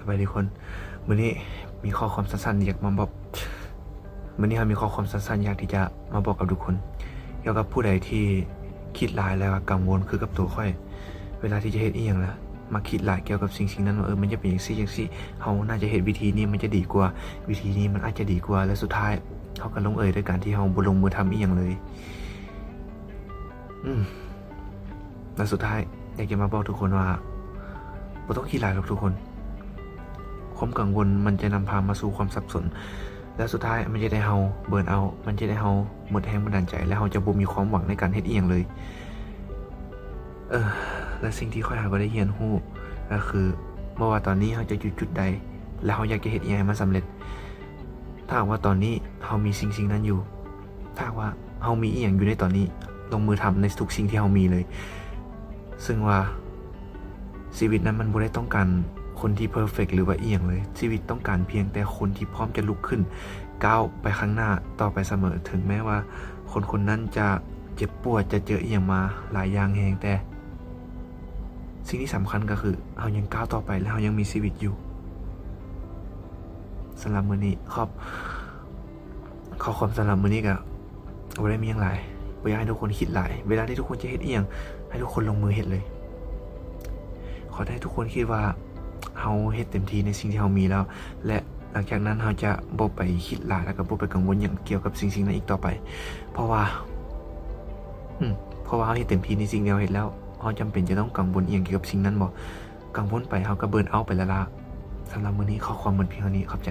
ສະບາຍດີທຸກຄົນ ມື້ນີ້ມີຂໍ້ຄວາມສັ້ນໆ ຢາກມາບອກ ມື້ນີ້ເຮົາມີຂໍ້ຄວາມສັ້ນໆ ຢາກທີ່ຈະມາບອກກັບທຸກຄົນ ກ່ຽວກັບຜູ້ໃດທີ່ຄິດຫຼາຍ ແລະ ກໍກັງວົນຄືກັບຕົວຂ້ອຍ ເວລາທີ່ຈະເຮັດອີ່ຫຍັງນະ ມັກຄິດຫຼາຍກ່ຽວກັບສິ່ງໆນັ້ນວ່າ ເອີ ມັນຈະເປັນຈັ່ງຊີ້ຈັ່ງຊີ້ ເຮົາໜ້າຈະເຮັດວິທີນີ້ມັນຈະດີກວ່າ ວິທີນີ້ມັນອາດຈະດີກວ່າ ແລະ ສຸດທ້າຍເຮົາກໍລົງເອຍໂດຍການທີ່ເຮົາບໍ່ລົງມືທຳອີ່ຫຍັງເລີຍ. ອືມ ແລະ ສຸດທ້າຍຢາກຈະມາບອກທຸກຄົນວ່າ ບໍ່ຕ້ອງຄິດຫຼາຍດອກທຸກຄົນ ຄວາມກັງວົນມັນຈະນຳພາມາສູ່ຄວາມສັບສົນ ແລະ ສຸດທ້າຍມັນຈະເຮັດໃຫ້ເຮົາເບີນເອົາ ມັນຈະເຮັດໃຫ້ເຮົາໝົດແຮງບັນດານໃຈ ແລະ ເຮົາຈະບໍ່ມີຄວາມຫວັງໃນການເຮັດອີ່ຫຍັງເລີຍ. ເອີ ແລະ ສິ່ງທີ່ຂ້ອຍຫາກໍໄດ້ຮຽນຮູ້ກໍຄື ບໍ່ວ່າຕອນນີ້ເຮົາຈະຢູ່ຈຸດໃດ ແລະ ເຮົາຢາກຈະເຮັດອີ່ຫຍັງໃຫ້ມັນສຳເລັດ ຖ້າຫາກວ່າຕອນນີ້ເຮົາມີສິ່ງໆນັ້ນຢູ່ ຖ້າຫາກວ່າເຮົາມີອີ່ຫຍັງຢູ່ໃນຕອນນີ້ ລົງມືທຳໃນທຸກສິ່ງທີ່ເຮົາມີເລີຍ ເຊິ່ງວ່າຊີວິດນັ້ນມັນບໍ່ໄດ້ຕ້ອງການຄົນທີ່ເພີເຟັກ ຫຼືວ່າອີ່ຫຍັງເລີຍ ຊີວິດຕ້ອງການພຽງແຕ່ຄົນທີ່ພ້ອມຈະລຸກຂຶ້ນກ້າວໄປຂ້າງໜ້າຕໍ່ໄປສະເໝີ ເຖິງແມ້ວ່າຄົນຄົນນັ້ນຈະເຈັບປວດ ຈະເຈີອີ່ຫຍັງມາຫຼາຍຢ່າງແຮງ ແຕ່ສິ່ງທີ່ສຳຄັນກໍຄືເຮົາຍັງກ້າວຕໍ່ໄປ ແລະ ເຮົາຍັງມີຊີວິດຢູ່. ສຳລັບມື້ນີ້ ຂອບ ຂໍ້ຄວາມສຳລັບມື້ນີ້ກໍບໍ່ໄດ້ມີຫຍັງຫຼາຍ ບໍ່ຢາກໃຫ້ທຸກຄົນຄິດຫຼາຍ ເວລາທີ່ທຸກຄົນຈະເຮັດອີ່ຫຍັງ ໃຫ້ທຸກຄົນລົງມືເຮັດເລີຍ. ຂໍໃຫ້ທຸກຄົນຄິດວ່າເຮົາເຮັດເຕັມທີ່ໃນສິ່ງທີ່ເຮົາມີແລ້ວ ແລະ ຫຼັງຈາກນັ້ນເຮົາຈະບໍ່ໄປຄິດຫຼາຍ ແລ້ວກໍບໍ່ໄປກັງວົນຫຍັງກ່ຽວກັບສິ່ງໆນັ້ນອີກຕໍ່ໄປ ເພາະວ່າ ອືມ ເພາະວ່າເຮົາເຮັດເຕັມທີ່ໃນສິ່ງທີ່ເຮົາເຮັດແລ້ວ ເຮົາຈຳເປັນຈະຕ້ອງກັງວົນອີ່ຫຍັງກ່ຽວກັບສິ່ງນັ້ນບໍ? ກັງວົນໄປເຮົາກໍເບີນເອົາໄປລ້າໆ. ສຳລັບມື້ນີ້ ຂໍ້ຄວາມໝົດພຽງເທົ່ານີ້ ຂອບໃຈ.